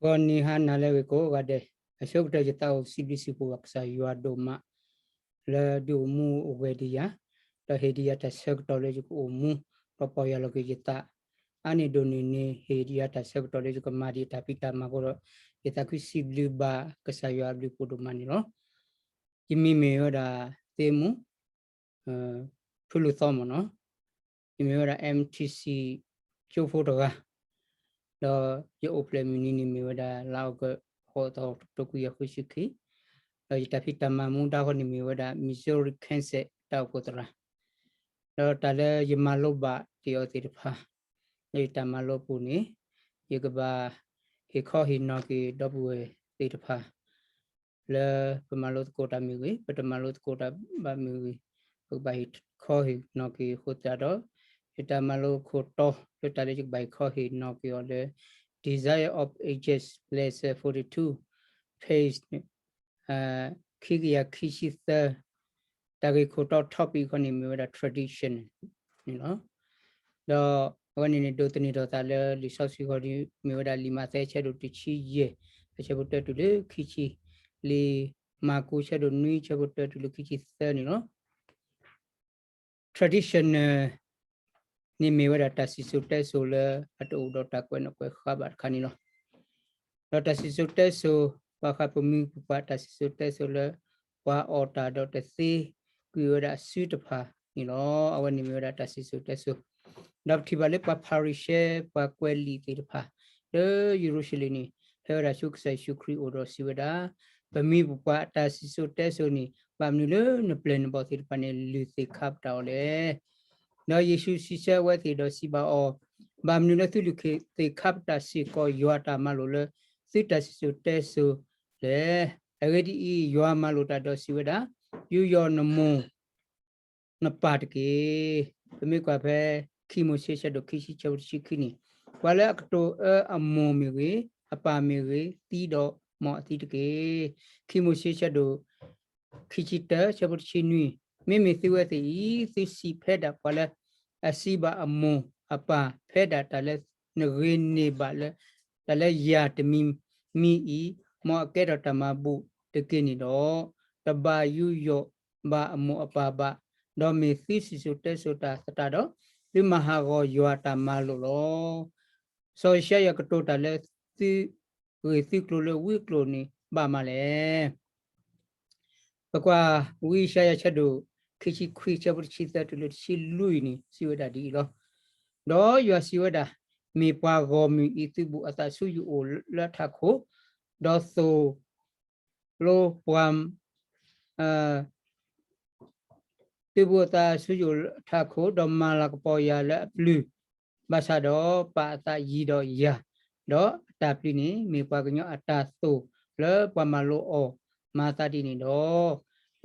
ဂီၤနံၤဟါနၤလၢအဂ့ၤကိးဂၤဒဲး, အဆိကတၢၢ်ယသးအိၣ်စံးဘျုးစံးဖှိၣ်ဘၣ်ကစၢ်ယွၤဒိၣ်မး လၢဒုးအိၣ်မူအိၣ်ဂဲၤဒံးယၤ, ဒီးဟ့ၣ်ဒံးယၤတၢ်ဆၢကတီၢ်လၢယကအိၣ်မူ ဒီးပီၢ်ယၢ်လီၤက့ၤယသး အါန့ၢ်ဒိၣ်န့ၢ်န့ၣ် ဟ့ၣ်ဒံးယၤတၢ်ဆၢကတီၢ်လၢယကမၤဒံးတၢ်ဖံးတၢ်မၤအဃိဒီး ယသးခုစံးဘျုးဘၣ်ကစၢ်ယွၤအဘျုးအဖှိၣ်ဒိၣ်မးန့ၣ်လီၤ. ယမံၤမ့ၢ်ဝဲဒၣ် သ့မူ ဖုလူၤသီမ့ၢ်နီၤ, ယမ့ၢ်ဝဲဒၣ် M T C ကၠိဖိတဂၤ, ဒီးယအိၣ်ဖျဲၣ်မုၢ်နံၤန့ၣ်မ့ၢ်ဝဲဒၣ် လါအီကူး ဃိးသီ တကယၤဃုဆံခံ, ဒီးယတၢ်ဖံးတၢ်မၤမူဒါဃီန့ၣ်မ့ၢ်ဝဲဒၣ် Missouri Kansas တၢ်အိၣ်ဖှိၣ်သရၣ်, ဒီးတၢ်လၢယမၤလိဘၣ်တ့ၢ်အီၤသ့ၣ်တဖၣ် လၢယတၢ်မၤလိအပူၤန့ၣ် ယကဘၣ်ဟ့ၣ်ခီဟ့ၣ်နီၤက့ၤဒီပုၢ်ဝဲၢ်သ့ၣ်တဖၣ် လၢပမၤလိသကိးတၢ်မ့ၢ်ဂ့ၤ, ပတမၤလိသကိးတၢ်ဘၣ်မ့ၢ်ဂ့ၤ, ပကဘၣ်ဟ့ၣ်ခီဟ့ၣ်နီၤက့ၤအဃိသတးဒီး ယတၢ်မၤလိခိၣ်တီလၢတၢ်လၢယကဘၣ်ဟ့ၣ်ခီဟ့ၣ်နီၤက့ၤအီၤလၢ Desire of Ages, lesson forty-two, page ခံကယၤခံဆံသၢ, တၢ်ဂ့ၢ်ခိၣ်တီ topic ခီန့ၣ်မ့ၢ်ဝဲဒၣ် tradition န့ၣ်လီၤ. ဒီးအဝဲန့ၣ်န့ၣ် ဒိးသန့ၤထီၣ်သးလၢလံာ်စီဆှံဃီဒ် မ့ၢ်ဝဲဒၣ်လံာ်မးသဲဆၢဒိၣ်တဆံယဲၢ် အဆၢဖိတၢတုၤလၢခံဆံ, လံာ်မၢ်ကူးဆၢဒိၣ်နွံ ဆၢဖိတၢတုၤလၢခံဆံသၢန့ၣ်လီၤ. Traditional န့ၣ်မ့ၢ်ဝဲဒၣ်တၢ်စံၣ်စိၤတဲစိၤလၢအတအိၣ်ဒီးတၢ်ကွဲးနီၣ်ကွဲးဃါဘၣ်တခါန့ၣ်လီၤ. ဒီးတၢ်စံၣ်စိၤတဲစိၤ ဘၣ်ဃးပမိၢ်ပပၢ်တၢ်စံၣ်စိၤတဲစိၤလၢ ပှၤအီၣ်တၢ်ဒီးတသ့ကွံာ်ဝဲဒၣ်အစုတဖၣ်န့ၣ်လီၤ. အဝဲန့ၣ်မ့ၢ်ဝဲဒၣ်တၢ်စံၣ်စိၤတဲစိၤ, ဒီးပထံၣ်ဘၣ်လၢပှၤဖၤရံၤၡဲ ပှၤကွဲးလံာ်သ့ၣ်တဖၣ် လၢယရူၤၡလ့ၣ်န့ၣ် ဟဲဝဲဒၣ်ဆူကစၢ်ယ့ၣ်ၡူးခရံာ်အအိၣ်ဒီးစံးဝဲဒၣ်, ပမိၢ်ပပၢ်အတၢ်စံၣ်စိၤတဲစိၤန့ၣ် ဘၣ်မနုၤလၢနပျဲၢ်နဘီၣ်သ့ၣ်တဖၣ်န့ၣ် လုၢ်သ့ၣ်ခါပတာ်အီၤလဲၣ်. ဒီးယ့ၣ်ၡူးစံးဆၢအဝဲသ့ၣ်ဒီးစံးဘၣ်အီၤ, ဘၣ်မနုၤလၢသုလုၢ်သ့ၣ်ခါပတာ်စ့ၢ်ကီးယွၤအတၢ်မၤလိာ်လၢ သုတၢ်စံၣ်စိၤတဲစိၤလဲၣ်. အဂ့ၢ်ဒ်အံၤ, ယွၤမၤလိာ်တၢ်ဒီးစံးဝဲဒၣ်, ယူးယီၣ်နမိၢ် နပၢ်တက့ၢ်. ပမ့ၢ်ကွၢ်ဖဲ ခံမိၤၡ့ဆၢဒိၣ်ခံဆံဆၢဖိတဆံခံန့ၣ်, ပှၤလၢအကတိၤအၢအမိၢ်မ့ၢ်ဂ့ၤ, အပၢ်မ့ၢ်ဂ့ၤ, သံဒီးမ်အသံတက့ၢ်. ခံမိၤၡ့ဆၢဒိၣ် ခံဆံတၢ ဆၢဖိတဆံနွံ, မ့မ့ၢ်သုဝဲသ့ၣ်အံၤ သုစံးဖဲဒၣ်ပှၤလၢ အစံးဘၣ်အမိၢ်အပၢ် ဖဲဒၣ်တၢ်လၢနဂ့ၤန့ၢ်ဘၣ်လၢ တၢ်လၢယၤတမံၤမံၤအံၤ, မ်အကဲထီၣ်တၢ်မၤဘူၣ်တက့ၢ်န့ၣ်ဒီး, တဘၣ်ယူးယီၣ်ဘၣ်အမိၢ်အပၢ်ဘၣ်, ဒီးမ့ၢ်သုစံၣ်စိၤတဲစိၤတၢ်သတးဒီး, သုမၤဟးဂီၤယွၤတၢ်မၤလိာ်လီၤ. စီၤယၡါယၤကတိၤတၢ်လၢသုဂ့ၢ်သုကျိၤလၢဝံကျိၤန့ၣ်ဘၣ်မးလဲၣ်. ပကွၢ်ဝံယၡါယၤဆၢဒိၣ် ခံဆံခွံ ဆၢဖိတဆံသၢတုၤလၢတဆံလွံၢ်န့ၣ် စံးဝဲဒၣ်ဒ်အံၤလီၤ. ဒီးယွၤစံးဝဲဒၣ်, မ့ၢ်ပှၤဂီၢ်မုၢ်အံၤသုးဘူးအသးဆူယအိၣ်လၢထးခိၣ်, ဒီးသိၣ်လိပှၤ သုးဘူးအသးဆူယအိၣ်လၢထးခိၣ်, ဒီးမၤလၤကပီၤယၤလၢအပျုၤ, ဘၣ်ဆၣ်ဒီးပာ်အသးယံၤဒီးယၤ, ဒီးအတၢ်ပျုၤန့ၣ် မ့ၢ်ပှၤကညီအတၢ်သိၣ်လၢပှၤမၤလိအီၤမၤသးဒ်န့ၣ်ဒီး,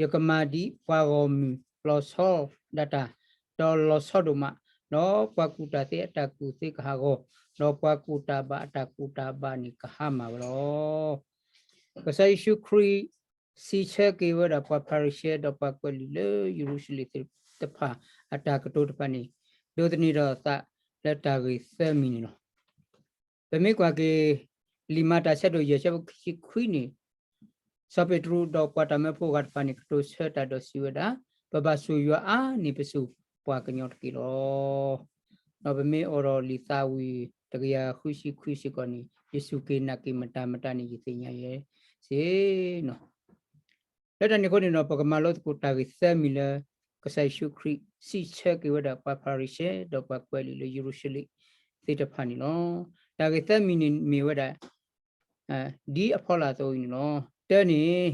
ယကမၤဒံးပှၤဂီၢ်မုၢ်လီၤဆီဒၣ်တၢ်, ဒီးလီၤဆီဒိၣ်မး, ဒီးပှၤကူၣ်တၢ်သ့အတၢ်ကူၣ်သ့ကဟးဂီၤ, ဒီးပှၤကူၣ်တၢ်ဘၣ်အတၢ်ကူၣ်တၢ်ဘၣ်န့ၣ် ကဟါမၢ်ဝဲလီၤ. ကစၢ်ယ့ၣ်ၡူးခရံာ် စံးဆၢက့ၤဝဲဒၣ်ပှၤဖၤရံၤၡဲ ဒီးပှၤကွဲးလံာ်လၢယရူၤၡလ့ၣ်သ့ၣ်တဖၣ် အတၢ်ကတိၤတဖၣ်န့ၣ် ဒိးသန့ၤထီၣ်အသးလၢတၢ်ဂ့ၢ်သၢမံၤန့ၣ်လီၤ. ပမ့ၢ်ကွၢ်က့ၤ လံာ်မၤတၢ်ဆၢဒိၣ်ယဲၢ်ဆၢဖိခံဆံခွံန့ၣ်, စီၤပ့းတရူးဒီးပှၤတၢ်မၢဖိဂၤတဖၣ်န့ၣ် ကတိၤဆၢတၢ်ဒီးစံးဝဲဒၣ်, ပဘၣ်စူၢ်ယွၤအါန့ၢ်ပစူၢ်ပှၤကညီတက့ၢ်လီၤ. ဒီးပမ့ၢ်အိၣ်ဒီးလံာ်သးဝံၣ်တကယၤဃုဆံခွံစ့ၢ်ကီးန့ၣ် ယစူၢ်က့ၤနာ်က့ၤမတၤမတၤန့ၣ် ယသ့ၣ်ညါယဲစ့ၢ်နီၤ. လၢတၢ်န့ၣ်အဃိန့ၣ်ဒီး ပကမၤလိသကိးတၢ်ဂ့ၢ်သၢမံၤလၢ ကစၢ်ယ့ၣ်ၡူးခရံာ်စံးဆၢက့ၤဝဲဒၣ်ပှၤဖၤရံၤၡဲ ဒီးပှၤကွဲးလံာ်လၢယရူၤၡလ့ၣ်သ့ၣ်တဖၣ်န့ၣ်လီၤ. တၢ်ဂ့ၢ်သၢမံၤန့ၣ်မ့ၢ်ဝဲဒၣ် ဒ်အဖီလာ်အသိးအံၤန့ၣ်လီၤ. တၢန့ၣ်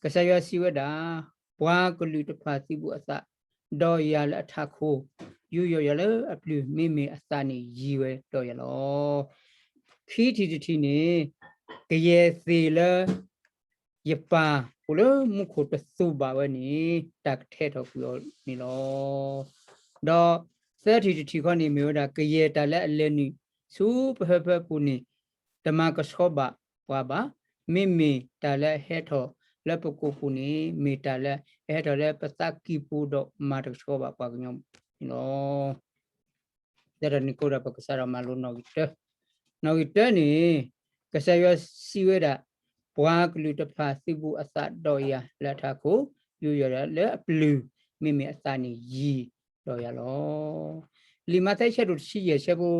ကစၢ်ယွၤစံးဝဲဒၣ်, ပှၤကလုာ်တဖၣ်သုးဘူးအသးဒီးယၤလၢအထးခိၣ်, ယူးယီၣ်ယၤလၢအပျုၤ မ့မ့ၢ်အသးန့ၣ်ယံၤဝဲဒီးယၤလီၤ. ခံထံၣ်တထံၣ်န့ၣ် ကယဲၢ်သ့ၣ်လၢ ယပၢ်အိၣ်လၢမူခိၣ်တသူဘၣ်ဝဲန့ၣ် တၢ်ကထဲးထီၣ်ကွံာ်အီၤန့ၣ်လီၤ. ဒီးသၢထံၣ်တထံၣ်ခီန့ၣ်မ့ၢ်ဝဲဒၣ် ကယဲၢ်တၢ်လၢအလဲၤနုာ်ဆူပဟၢဖၢပူၤန့ၣ် တမၤကဆှီဘၣ်ပှၤဘၣ်, မ့မ့ၢ်တၢ်လၢအဟဲထီၣ်လၢပကိာ်ပူၤန့ၣ် မ့ၢ်တၢ်လၢအဟဲထီၣ်လၢပသးကံၢ်ပူၤဒီးမၤတကဆှီဘၣ်ပှၤကညီန့ၣ်လီၤ. တၢ်တၢ်န့ၣ်အဃိဒီး ပကစးထီၣ်မၤလိနီၣ်ဂံၢ်တၢ, နီၣ်ဂံၢ်တၢန့ၣ် ကစၢ်ယွၤစံးဝဲဒၣ်, ပှၤကလုာ်တဖၣ်သုးဘူးအသးဒီးယၤလၢအထးခိၣ်, ယူးယီၣ်ယၤလၢအပျုၤ, မ့မ့ၢ်အသးန့ၣ်ယံၤဒီးယၤလီၤ. လံာ်မးသဲဆၢဒိၣ်တဆံယဲၢ်ဆၢဖိ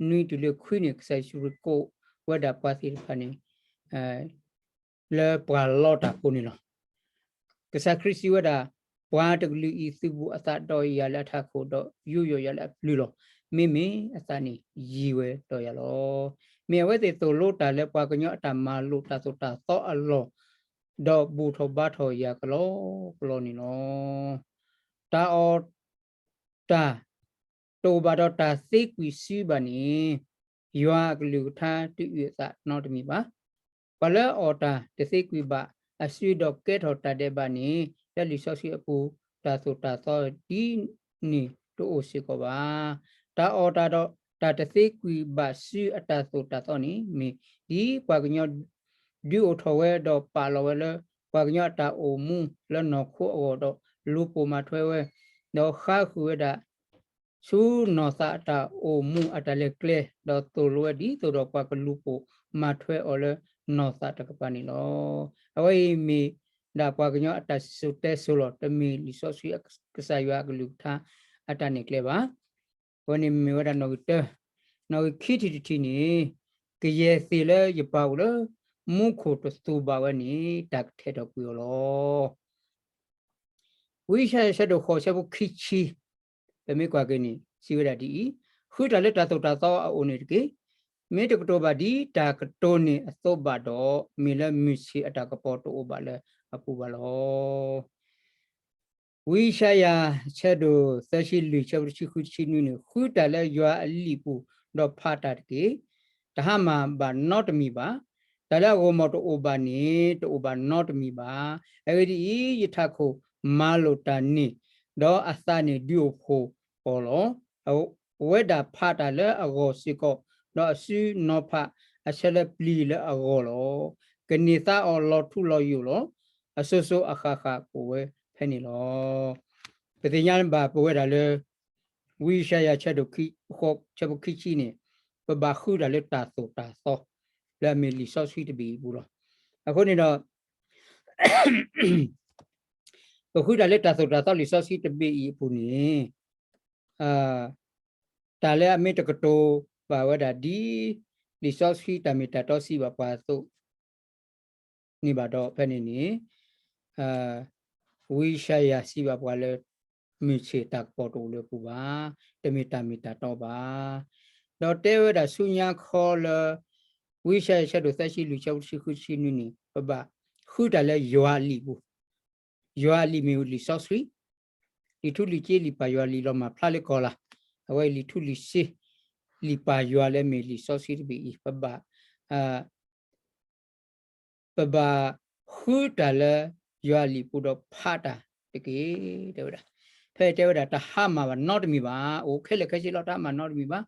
နွံတုၤလၢခွံန့ၣ် ကစၢ်ယ့ၣ်ၡူးခရံာ်ကိးဝဲဒၣ်ပှၤသ့ၣ်တဖၣ်န့ၣ် လၢပှၤလီတၢ်ဖိန့ၣ်လီၤ. ကစၢ်ခရံာ်စံးဝဲဒၣ်, ပှၤတကလုာ်အံၤသုးဘူးအသးဒီးယၤလၢအထးခိၣ်, ဒီးယူးယီၣ်ယၤလၢအပျုၤလီၤ. မ့မ့ၢ်အသးန့ၣ်ယံၤဝဲဒီးယၤလီၤ. မ့ၢ်အဝဲသ့ၣ်သိၣ်လိတၢ်လၢပှၤကညီအတၢ်မၤလိာ်တၢ်သိၣ်တၢ်သီအလီၢ်, ဒီးဘူၣ်ထီၣ်ဘါထီၣ်ယၤကလီကလီန့ၣ်လီၤ. တၢ်အီၣ်တၢ် တအိၣ်ဘၣ်ဒီးတၢ်သ့ကွံာ်စုဘၣ်န့ၣ်, ယွၤအကလုၢ်ကထါတအုၣ်အသးနီတမံၤဘၣ်. ပှၤလၢအီၣ်တၢ်တသ့ကွံာ်ဘၣ်အစုဒီးကဲထီၣ်တၢ်ဒဲးဘးန့ၣ်, လၢလံာ်စီဆှံအပူၤ, တၢ်သိၣ်တၢ်သီဒ်န့ၣ်တအိၣ်စ့ၢ်ကီးဘၣ်. တၢ်အီၣ်တၢ်ဒီးတၢ်တသ့ကွံာ်ဘၣ်စုအတၢ်သိၣ်တၢ်သီန့ၣ် မ့ၢ်ဒ်ပှၤကညီ ဒုးအိၣ်ထီၣ်ဝဲဒီးပာ်လီၤဝဲလၢ ပှၤကညီအတၢ်အိၣ်မူလၢနီၢ်ခိအဂီၢ်ဒီး လူၤပိာ်မၤထွဲဝဲ, ဒီးဃါဃုာ်ဝဲဒၣ် ဆူနီၢ်သးအတၢ်အိၣ်မူအတၢ်လဲၤကျဲ, ဒီးသိၣ်လိဝဲဒ်သိးဒီးပှၤကလူၤပိာ်မၤထွဲအီၤလၢနီၢ်သးတကပၤန့ၣ်လီၤ. အဝဲအံၤမ့ၢ်ဒၣ်ပှၤကညီအတၢ်စံၣ်စိၤတဲစိၤလီၤ. တမ့ၢ်လံာ်စီဆှံကစၢ်ယွၤအကလုၢ်ကထါအတၢ်နဲၣ်ကျဲဘၣ်. အဝဲန့ၣ်မ့ၢ်ဝဲဒၣ်နီၣ်ဂံၢ်တၢ, နီၣ်ဂံၢ်ခံထံၣ်တထံၣ်န့ၣ်, ကယဲၢ်သ့ၣ်လၢယပၢ်အိၣ်လၢမူခိၣ်တသူၣ်ဘၣ်ဝဲန့ၣ် တၢ်ကထဲးထီၣ်ကွံာ်အီၤလီၤ. ဝံယၡါယၤဆၢဒိၣ်ဃိးဆၢဖိခံဆံ, ပမ့ၢ်ကွၢ်က့ၤန့ၣ် စံးဝဲဒၣ်ဒ်အံၤ, ဃုတၢ်လၢတၢ်သိၣ်တၢ်သီအအိၣ်န့ၣ်တက့ၢ်. မ့ၢ်တကတိၤဘၣ်ဒ်တၢ်ကတိၤန့ၣ်အသိးဘၣ်ဒီး, မ့ၢ်လၢမုၢ်ဆ့ၣ်အတၢ်ကပီၤတအိၣ်ဘၣ်လၢအပူၤဘၣ်လီၤ. ဝံယၡါယၤဆၢဒိၣ်သၢဆံလွံၢ်ဆၢဖိတဆံဃုတဆံနွံန့ၣ်, ဃုတၢ်လၢယွၤအလံာ်ပူၤ, ဒီးဖးတၢ်တက့ၢ်. တဟါမၢ်ဘၣ်နီတမံၤဘၣ်. တၢ်လၢအဂီၢ်မီၢ်တအိၣ်ဘၣ်န့ၣ် တအိၣ်ဘၣ်နီတမံၤဘၣ်. အဂ့ၢ်ဒ်အံၤ, ယထးခိၣ်မၤလိာ်တၢ်န့ၣ်, ဒီးအသးန့ၣ်ဒုးအိၣ်ဖှိၣ်အီၤလီၤ. အဝဲဒၣ်ဖးတၢ်လၢအဂီၢ်စ့ၢ်ကီး, ဒီးအစုနီၤဖးအဆၢလၢပျံၤလၢအဂီၢ်လီၤ. ကန့ၢ်သါအီၤလီၤထူလီၤယိာ်လီၤ. အစိၤစိၤအဃၣ်ဃၣ်အိၣ်ဝဲဖဲန့ၣ်လီၤ. ပသ့ၣ်ညါဘၣ်ပဝဲဒၣ်လၢ ဝံယၡါယၤဆၢဒိၣ်ဃိးဆၢဖိခံဆံန့ၣ်, ပဘၣ်ဃုတၢ်လၢတၢ်သိၣ်တၢ်သီ လၢအမ့ၢ်လံာ်စီဆှံတဘ့ၣ်အံၤအပူၤလီၤ. အဃိန့ၣ်ဒီး ပဃုတၢ်လၢတၢ်သိၣ်တၢ်သီလံာ်စီဆှံတဘ့ၣ်အံၤအပူၤန့ၣ်, တၢ်လၢအမ့ၢ်တကတိၤဘၣ်ဝဲဒၣ်ဒ် လံာ်စီဆှံတၢ်မ့ၢ်တၢ်တီစံးဘၣ်ပှၤအသိး န့ၣ်ဘၣ်ဒီး ဖဲန့ၣ်န့ၣ် ဝံယၡါယၤစံးဘၣ်ပှၤလၢ မုၢ်ဆ့ၣ်တၢ်ကပီၤတအိၣ်လၢအပူၤဘၣ်, တမ့ၢ်တၢ်မ့ၢ်တၢ်တီဘၣ်. ဒီးတဲဝဲဒၣ်ဆူညါခီလၢ ဝံယၡါယၤဆၢဒိၣ်သၢဆံလွံၢ်ဆၢဖိတဆံဃုတဆံနွံန့ၣ် ပဘၣ်ဃုတၢ်လၢယွၤအလံာ်ပူၤ, ယွၤအလံာ်မ့ၢ်လံာ်စီဆှံ, လံာ်ထူလံာ်ကၠ့လံာ်ပၢ်ယွၤလံာ်လီၤမၢ်ဖျါလၢကီၢ်လၢ်, အဝဲလံာ်ထူလံာ်ကၠ့ လံာ်ပၢ်ယွၤလၢမ့ၢ်လံာ်စီဆှံတဘ့ၣ်အံၤ ပဘၣ် ပဘၣ်ဃုတၢ်လၢယွၤအလံာ်ပူၤဒီးဖးတၢ်တက့ၢ် တဲဝဲဒၣ်. ဖဲတဲဝဲဒၣ်တဟါမၢ်ဘၣ်နီတမံၤဘၣ်, အိၣ်ခဲလၢာ်ခဲဆ့လီၤ တဟါမၢ်နီတမံၤဘၣ်.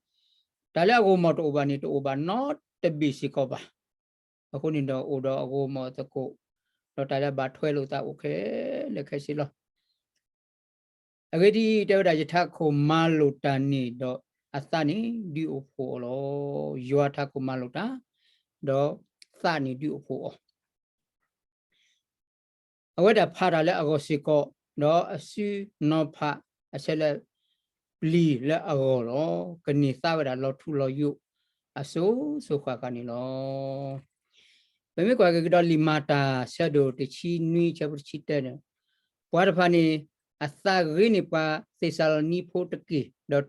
တၢ်လၢအဂီၢ်မီၢ်တအိၣ်ဘၣ်န့ၣ် တအိၣ်ဘၣ်နီတဘ့ၣ်စ့ၢ်ကီးဘၣ်. အဃိန့ၣ်ဒီးအိၣ်ဒီးအဂီၢ်မီၢ်အသကိး, ဒီးတၢ်လၢဘၣ်ထွဲလိာ်သးအိၣ်ခဲလၢာ်ခဲဆ့လီၤ. အဂ့ၢ်ဒ်အံၤ, တဲဝဲဒၣ် ယထးခိၣ်မၤလိာ်တၢ်န့ၣ်ဒီးအသးန့ၣ်ဒုးအိၣ်ဖှိၣ်အီၤလီၤ. ယွၤထးခိၣ်မၤလိာ်တၢ်, ဒီးသးန့ၣ်ဒုးအိၣ်ဖှိၣ်အီၤ. အဝဲဒၣ်ဖးတၢ်လၢအဂီၢ်စ့ၢ်ကီး, ဒီးအစုနီၤဖးအဆၢလၢပျံၤလၢအဂီၢ်လီၤ. ကန့ၢ်သါဝဲဒၣ်လီၤထူလီၤယိာ်အစိၤစိၤဃၣ်ဃၣ်န့ၣ်လီၤ. ပမ့ၢ်ကွၢ်က့ၤကဒီးလံာ်မၤတၢ်ဆၢဒိၣ်တဆံနွံဆၢဖိတဆံတၢန့ၣ်, ပှၤတဖၣ်န့ၣ် အသးဂ့ၤန့ၢ်ပှၤသ့းစၤလနံဖိတက့ၢ်, ဒီး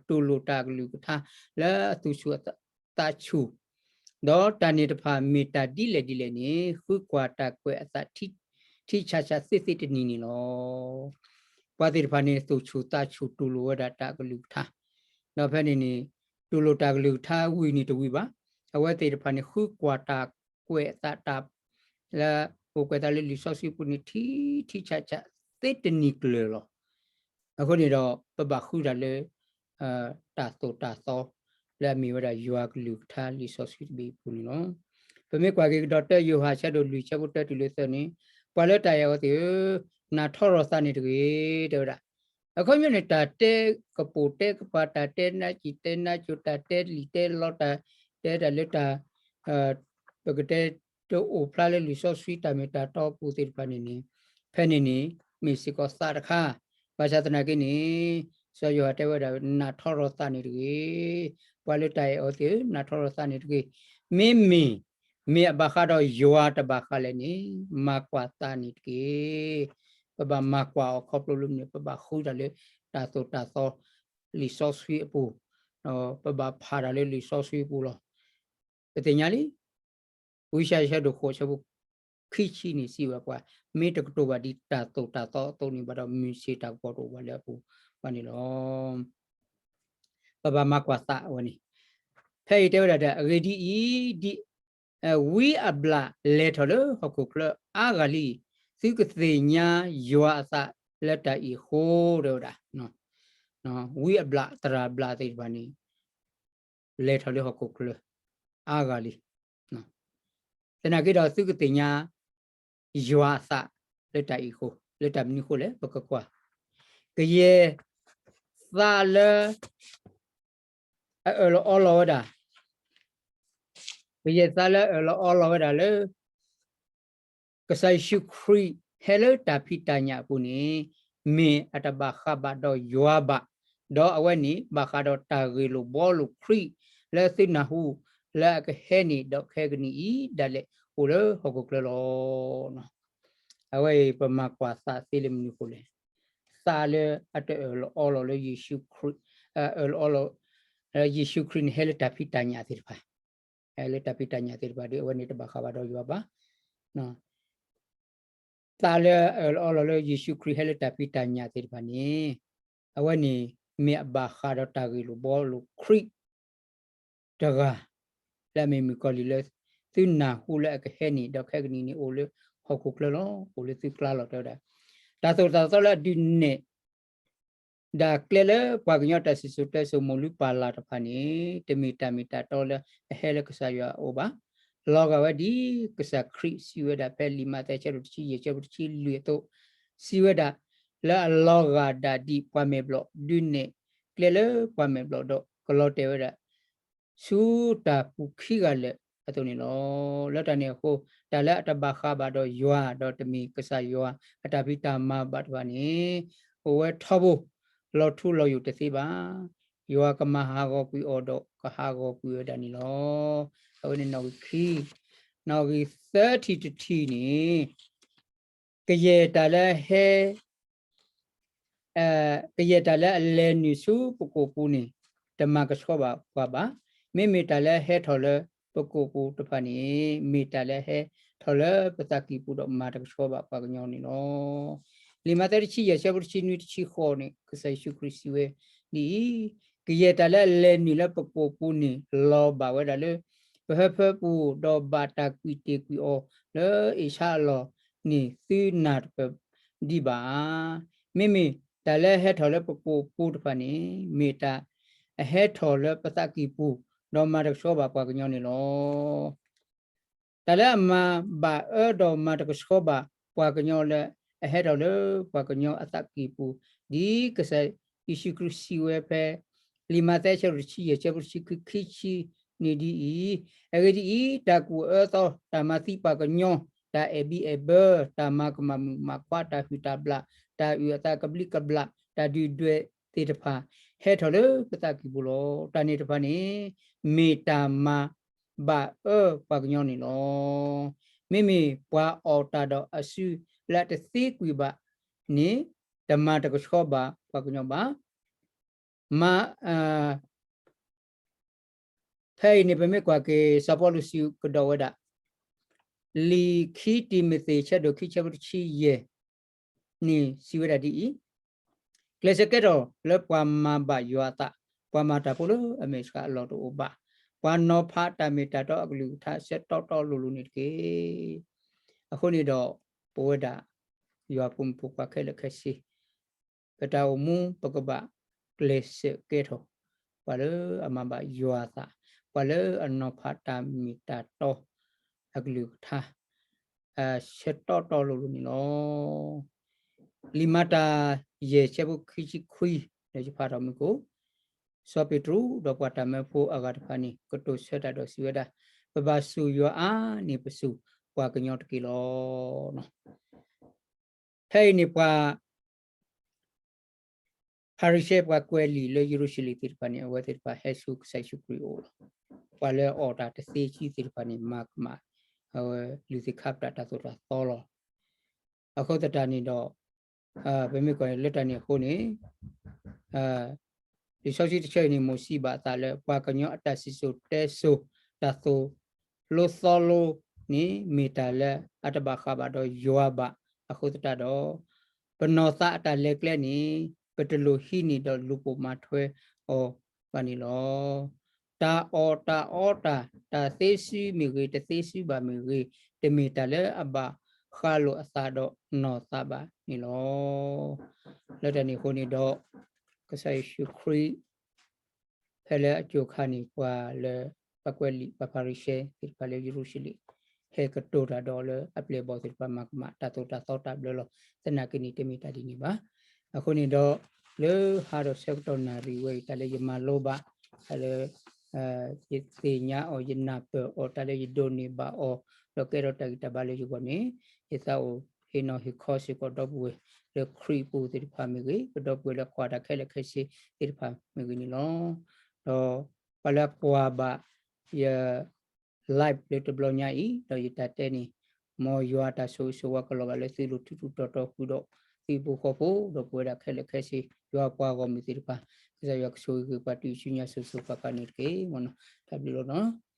တူၢ်လိာ်တၢ်ကလုၢ်ကထါလၢအသူၣ်ဆူၣ်သးဆူၣ်, ဒီးတၢ်န့ၣ်တဖၣ်မ့ၢ်တၢ်ဒ်လဲၣ်ဒ်လဲၣ်န့ၣ် ဃုကွၢ်တၢ်ကွဲးအသးထံဆးဆးသ့သ့တနံၤန့ၣ်လီၤ. ပှၤသ့ၣ်တဖၣ်န့ၣ် သူၣ်ဆူၣ်သးဆူၣ်တူၢ်လိာ်ဝဲဒၣ်တၢ်ကလုၢ်ကထါ, ဒီးဖဲန့ၣ်န့ၣ် တူၢ်လိာ်တၢ်ကလုၢ်ကထါဝံၤန့ၣ်တဝံၤဘၣ်. အဝဲသ့ၣ်တဖၣ်န့ၣ် ဃုကွၢ်တၢ်ကွဲးအသးတၢ် လၢအိၣ်ကွဲးသးလၢလံာ်စီဆှံပူၤန့ၣ် ထံထံဆးဆးသ့တနံၤကျၢၤလီၤ. အဃိန့ၣ်ဒီး ပဘၣ်ဃုတၢ်လၢ တၢ်သိၣ်တၢ်သီ လၢအမ့ၢ်ဝဲဒၣ်ယွၤကလုၢ်ကထါလံာ်စီဆှံတဘ့ၣ်အပူၤန့ၣ်လီၤ. ပမ့ၢ်ကွၢ်က့ၤကဒီးတၢယိၤဟၣ်ဆၢဒိၣ်လွံၢ်ဆၢဖိတၢတုၤလၢသၢန့ၣ်, ပှၤလၢတၢ်အဲၣ်အီၤသ့ၣ်ဧၢ, နၢ်ထီရီၤသးန့ၣ်တဂ့ၤ တဲဝဲဒၣ်. အခီပညီန့ၣ် တၢ်တဲကပိာ်တဲကပၤ, တၢ်တဲနါစံၣ်တဲနါစိၤ, တၢ်တဲလံာ်တဲလီ, တၢ်တဲတၢ်လၢတၢ် ပကတဲတအိၣ်ဖျါလၢလံာ်စီဆှံတၢ်မ့ၢ်တၢ်တီအပူၤသ့ၣ်တဖၣ်န့ၣ်န့ၣ်, ဖဲန့ၣ်န့ၣ် မ့ၢ်စ့ၢ်ကီးသးတခါ, ဘၣ်ဆၣ်သနာ်က့န့ၣ် စီၤယိၤဟၣ်တဲဝဲဒၣ် နးထီရီၤသးန့ၣ်တဂ့ၤ, ပှၤလၢတၢ်အဲၣ်အီၤသ့ၣ်ဧၢ, နးထီရီၤသးန့ၣ်တဂ့ၤ, မ့မ့ၢ် မ့ၢ်အဘၣ်ဃးဒီးယွၤတဘၣ်ဃးလဲၣ်န့ၣ် မၤကွၢ်သးန့ၣ်တက့ၢ်. ပဘၣ်မၤကွၢ်အီၤခီဖျိလၢမနုၤ ပဘၣ်ဃုတၢ်လၢတၢ်သိၣ်တၢ်သီလံာ်စီဆှံအပူၤ, ပဘၣ်ဖးတၢ်လၢလံာ်စီဆှံအပူၤလီၤ. ပသ့ၣ်ညါလံ ဝံယၡါယၤ ဆၢဒိၣ်ဃိး ဆၢဖိခံဆံန့ၣ် စံးဝဲပှၤ မ့ၢ်တကတိၤဘၣ်ဒ်တၢ်သိၣ်တၢ်သီအသိးန့ၣ်ဘၣ်ဒီး မုၢ်ဆ့ၣ်တၢ်ကပီၤတအိၣ်ဘၣ်လၢအပူၤဘၣ်န့ၣ်လီၤ. ပဘၣ်မၤကွၢ်သးအဝဲန့ၣ်, ဖဲအံၤတဲဝဲဒၣ်ဒီး အဂ့ၢ်ဒ်အံၤ, ဒ် ဝံအဘျးလဲၤထီၣ်လၢဟီၣ်ခိၣ်ချၢအါဂၤလံ, သုကသ့ၣ်ညါယွၤအသးလၢတၢ်အံၤအဃိ တဲဝဲဒၣ်, ဝံအဘျး သရၣ်ဘျးသ့ၣ်တဖၣ်န့ၣ် လဲၤထီၣ်လၢဟီၣ်ခိၣ်ချၢအါဂၤလံ. သနာ်က့ဒီးသုကသ့ၣ်ညါ ယွၤအသးလၢတၢ်အံၤအဃိ, လၢတၢ်မနုၤအဃိလဲၣ် ပကကွၢ်, ကယဲၢ်သးလၢ အအၢၣ်လီၤအီလီၤဝဲဒၣ်, ကယဲၢ်သးလၢအအၢၣ်လီၤအီလီၤဝဲဒၣ်လၢ ကစၢ်ယ့ၣ်ၡူးခရံာ်ဟဲလၢတၢ်ဖံးတၢ်ညၣ်အပူၤန့ၣ် မ့ၢ်အတဘၣ်ဃးဘၣ်ဒီးယွၤဘၣ်, ဒီးအဝဲန့ၣ် ဘၣ်ဃးဒီးတၢ်ဂ့ၢ်လိာ်ဘှီလိာ်ခရံာ် လၢသုနၢ်ဟူ လၢအကဟဲန့ၣ်ဒီးခဲကနံၣ်အံၤ ဒၣ်လဲာ်အိၣ်လၢဟီၣ်ခိၣ်ချၢလီၤ. အဝဲအံၤပမၤကွၢ်သးသ့လၢမနုၤအဃိလဲၣ်, သးလၢအတအၢၣ်လီၤအီလီၤလၢယ့ၣ်ၡူးခရံာ်, အၢၣ်လီၤအီလီၤ ယ့ၣ်ၡူးခရံာ်န့ၣ် ဟဲလၢတၢ်ဖံးတၢ်ညၣ်သ့ၣ်တဖၣ်, ဟဲလၢတၢ်ဖံးတၢ်ညၣ်သ့ၣ်တဖၣ်ဒီး အဝဲန့ၣ်တဘၣ်ဃးဘၣ်ဒီးယွၤဘၣ်. သးလၢအအၢၣ်လီၤအီလီၤလၢယ့ၣ်ၡူးခရံာ်ဟဲလၢတၢ်ဖံးတၢ်ညၣ်သ့ၣ်တဖၣ်န့ၣ်, အဝဲန့ၣ်မ့ၢ်အဘၣ်ဃးဒီးတၢ်ဂ့ၢ်လိာ်ဘှီလိာ်ခရံာ်တဂၤ လၢအမ့ၢ်မုၣ်ကီၤလံၢ်လၢ သုနၢ်ဟူလၢအကဟဲန့ၣ်ဒီးခဲကနံၣ်န့ၣ် အိၣ်လၢဟီၣ်ခိၣ်ချၢလီၤ, အိၣ်လၢသုကျါလီၤ တဲဝဲဒၣ်. တၢ်သိၣ်တၢ်သီလၢအဒုးနဲၣ် ဒၣ်ကျဲလၢပှၤကညီတၢ်စံၣ်စိၤတဲစိၤမိၢ်လုၢ်ပၢ်လၢ်တဖၣ်န့ၣ် တမ့ၢ်တၢ်မ့ၢ်တၢ်တီလၢအဟဲလၢကစၢ်ယွၤအအိၣ်ဘၣ်. လီၤဂာ်ဝဲဒ်ကစၢ်ခရံာ်စံးဝဲဒၣ်ဖဲလံာ်မးသဲဆၢဒိၣ်တဆံယဲၢ်ဆၢဖိတဆံလွံၢ်အသိး, စံးဝဲဒၣ်, လၢအလီၤဂာ်ဒၣ်ဒ်ပှၤမဲာ်ဘျီၣ် ဒုးနဲၣ်ကျဲလၢပှၤမဲာ်ဘျီၣ်ဒီးကလီၤတဲာ်ဝဲဒၣ် ဆူတၢ်ပူၤခံဂၤလၢာ်အသိးန့ၣ်လီၤ. လၢတၢ်န့ၣ်အဃိ တၢ်လၢအတဘၣ်ဃးဘၣ်ဒီးယွၤ ဒီးတမ့ၢ်ကစၢ်ယွၤအတၢ်ဖံးတၢ်မၤဘၣ်တဖၣ်န့ၣ် အိၣ်ဝဲထီဘိ လီၤထူလီၤယိာ်တသ့ဘၣ်. ယွၤကမၤဟးဂီၤကွံာ်အီၤဒီးကဟးဂီၤကွံာ်ဝဲဒၣ်န့ၣ်လီၤ. အဝဲန့ၣ်နီၣ်ဂံၢ်ခံ, နီၣ်ဂံၢ်သၢထံၣ်တထံၣ်န့ၣ် ကယဲၢ်တၢ်လၢဟဲ ကယဲၢ်တၢ်လၢအလဲၤနုာ်ဆူပကိာ်ပူၤန့ၣ် တမၤကဆှီဘၣ်ပှၤဘၣ်. မ့မ့ၢ်တၢ်လၢဟဲထီၣ်လၢပကိာ်ပူၤတဖၣ်န့ၣ် မ့ၢ်တၢ်လၢဟဲထီၣ်လၢပသးကံၢ်ပူၤဒီးမၤတကဆှီဘၣ်ပှၤကညီန့ၣ်လီၤ. လံာ်မးသဲတဆံယဲၢ်ဆၢဖိတဆံနွံတဆံဃိးန့ၣ် ကစၢ်ယ့ၣ်ၡူးခရံာ်စံးဝဲဒ်အံၤ, ကယဲၢ်တၢ်လၢအလဲၤနုာ်လၢပကိာ်ပူၤန့ၣ် လီၤဘၣ်ဝဲဒၣ်လၢ ပဟၢဖၢပူၤ ဒီးဘၣ်တၢ်ကွံာ်တ့ၢ်ကွံာ်အီၤလၢအ့ၣ်ဆါအလီၢ်န့ၣ် သုနၢ်တပၢၢ်ဒံးဘၣ်ဧါ. မ့မ့ၢ်တၢ်လၢဟဲထီၣ်လၢပကိာ်ပူၤတဖၣ်န့ၣ် မ့ၢ်တၢ်အဟဲထီၣ်လၢပသးကံၢ်ပူၤ ဒီးမၤတကဆှီဘၣ်ပှၤကညီန့ၣ်လီၤ. တၢ်လၢအမၤဘၣ်အၢဒီးမၤတကဆှီဘၣ်ပှၤကညီလၢအဟဲထီၣ်လၢပှၤကညီအသးကံၢ်ပူၤ ဒ်ကစၢ်ယ့ၣ်ၡူးခရံာ်စံးဝဲဖဲ လံာ်မးသဲဆၢဒိၣ်တဆံယဲၢ်ဆၢဖိတဆံခံ ခံဆံန့ၣ်ဒ်အံၤ, အဂ့ၢ်ဒ်အံၤ, တၢ်ကူၣ်အၢအသီ, တၢ်မၤသံပှၤကညီ, တၢ်အဲၣ်ဘံၣ်အဲၣ်ဘၢ, တၢ်မၤကမၣ်မုာ်မၤခွါ, တၢ်ဟုၣ်တၢ်ဘျၣ်, တၢ်အုၣ်အသးကဘျံးကဘျၣ်, တၢ်ဒုၣ်ဒွဲၣ်သ့ၣ်တဖၣ် ဟဲထီၣ်လၢပသးကံၢ်ပူၤလီၤ. တၢ်န့ၣ်တဖၣ်န့ၣ် မ့ၢ်တၢ်မၤဘၣ်အၢပှၤကညီန့ၣ်လီၤ. မ့မ့ၢ်ပှၤအီၣ်တၢ်ဒီးအစုလၢအတသ့ကွံာ်ဘၣ်န့ၣ် တမၤတကဆှီဘၣ်ပှၤကညီဘၣ်. မ ဖဲအံၤန့ၣ် ပမ့ၢ်ကွၢ်က့ၤ စီၤပီလူးစံးကဒီးဝဲဒၣ် လံာ်ခံတံၤမသ့း ဆၢဒိၣ်ခံ ဆၢဖိတဆံယဲၢ်န့ၣ် စံးဝဲဒၣ်ဒ်အံၤ, ကျဲးစၢးကဲထီၣ်လၢပှၤမၤဘၣ်ယွၤအသး, ပှၤမၤတၢ်ဖိလၢအမဲာ်ဆှးအလီၢ်တအိၣ်ဘၣ်, ပှၤနီၤဖးတၢ်မ့ၢ်တၢ်တီအကလုၢ်ကထါ ဆၢတီတီလိၤလိၤန့ၣ်တက့ၢ်. အဃိန့ၣ်ဒီး ပဝဲဒၣ် ယွၤဖိမုၣ်ဖိခွါခဲလၢာ်ခဲဆ့ ပတၢ်အိၣ်မူ ပကဘၣ်ကျဲးစၢးကဲထီၣ် ပှၤလၢအမၤဘၣ်ယွၤအသး, ပှၤလၢအနီၤဖးတၢ်မ့ၢ်တၢ်တီ အကလုၢ်ကထါ ဆၢတီတီလိၤလိၤန့ၣ်လီၤ. လံာ်မၤတၢ် ယဲၢ်ဆၢဖိခံဆံခွံ ဒီးယဖးထီၣ်မူခိၣ်, စီၤပ့းတရူးဒီးပှၤတၢ်မၢဖိအဂၤတဖၣ်န့ၣ် ကတိၤဆၢတၢ်ဒီးစံးဝဲဒၣ်, ပဘၣ်စူၢ်ယွၤအါန့ၢ်ပစူၢ်ပှၤကညီတက့ၢ်လီၤ. ဖဲအံၤန့ၣ်ပှၤ ဖၤရံၤၡဲ ပှၤကွဲးလံာ်လၢယရူၤၡလ့ၣ်သ့ၣ်တဖၣ်န့ၣ် အဝဲသ့ၣ်တဖၣ်ဟဲဆူကစၢ်ယ့ၣ်ၡူးခရံာ်အအိၣ်လီၤ. ပှၤလၢအီၣ်တၢ်တသ့ဆံသ့ၣ်တဖၣ်န့ၣ် မၤကမၣ် အဝဲလုၢ်သ့ၣ်ခါပတာ်တၢ်သိၣ်တၢ်သီလီၤ. အဃိသတးန့ၣ်ဒီး ပမ့ၢ်ကွၢ်လၢတၢ်န့ၣ်အဃိန့ၣ် လံာ်စီဆှံတဆၢအံၤန့ၣ် မိၢ်စံးဘၣ်အသးလၢ ပှၤကညီအတၢ်စံၣ်စိၤတဲစိၤ တၢ်သိၣ်လိသီလိန့ၣ် မ့ၢ်တၢ်လၢအတဘၣ်ဃးဘၣ်ဒီးယွၤဘၣ်. အဃိသတးဒီး ပနီၢ်သးအတၢ်လဲၤကျဲန့ၣ် ပတလိၣ်ဟံးန့ၢ်ဒီးလူၤပိာ်မၤထွဲအီၤဘၣ်န့ၣ်လီၤ. တၢ်အီၣ်တၢ်အီတၢ် တၢ်သ့စုမ့ၢ်ဂ့ၤ တသ့စုဘၣ်မ့ၢ်ဂ့ၤ တမ့ၢ်တၢ်လၢအဘၣ်ဃးလိာ်အသးဒီးနီၢ်သးဘၣ်န့ၣ်လီၤ. လၢတၢ်န့ၣ်အဃိန့ၣ်ဒီး ကစၢ်ယ့ၣ်ၡူးခရံာ် ဖဲလၢအစိၤခါန့ၣ် ပှၤလၢ ပှၤကွဲးလံာ် ပှၤဖၤရံၤၡဲသ့ၣ်တဖၣ်လၢယရူၤၡလ့ၣ် ဟဲကတိၤတၢ်ဒီးလၢအပျဲၢ်အဘီၣ်သ့ၣ်တဖၣ် မၤကမၣ်တၢ်သိၣ်တၢ်သီတၢ်ဘျၢလီၤ. သနာ်က့န့ၣ် တမ့ၢ်တၢ်ဒ်န့ၣ်ဘၣ်. အဃိန့ၣ်ဒီး လၢဟါဒီးဆၢကတီၢ်နၣ်ရံၣ်ဝဲအံၤ တၢ်လၢယမၤလိဘၣ် တၢ်လၢ ယသ့ၣ်ညါအီၤ ယနၢ်ပၢၢ်အီၤ တၢ်လၢယဒိးန့ၢ်ဘၣ်အီၤ ဒီးကဲထီၣ်တၢ်ဂံၢ်တၢ်ဘါလၢယဂီၢ်န့ၣ် ယသးအိၣ်ဟ့ၣ်နီၤဟ့ၣ်ခီစ့ၢ်ကီးဒီပုၢ်ဝဲၢ်လၢခရံာ်အပူၤသ့ၣ်တဖၣ်မ့ၢ်ဂ့ၤ, ပဒီပုၢ်ဝဲၢ်လၢကွၢ်တၢ်ခဲလၢာ်ခဲဆ့သ့ၣ်တဖၣ်မ့ၢ်ဂ့ၤန့ၣ်လီၤ. ဒီးပှၤလၢကွၢ်ဘၣ်ယ live လၢတဘျီညါအံၤ ဒီးယတၢ်တဲန့ၣ် မ်ယွၤအတၢ်ဆိၣ်ဂ့ၤဆိၣ်ဝါကလီၤဘၣ်လၢသုလိၤထူးထူးတီၤတီၤဃုာ်ဒီး သုဟံၣ်ဖိဃီဖိ ဒီပုၢ်ဝဲၢ်ဒၣ်ခဲလၢာ်ခဲဆ့ ယွၤပှၤဂီၢ်မုၢ်သ့ၣ်တဖၣ် ကစၢ်ယွၤကဆိၣ်ဂ့ၤပှၤတုၤဆူညါစိၤစိၤဃၣ်ဃၣ်န့ၣ်တက့ၢ်. တၢ်ဘျုးလီၤနီၤ.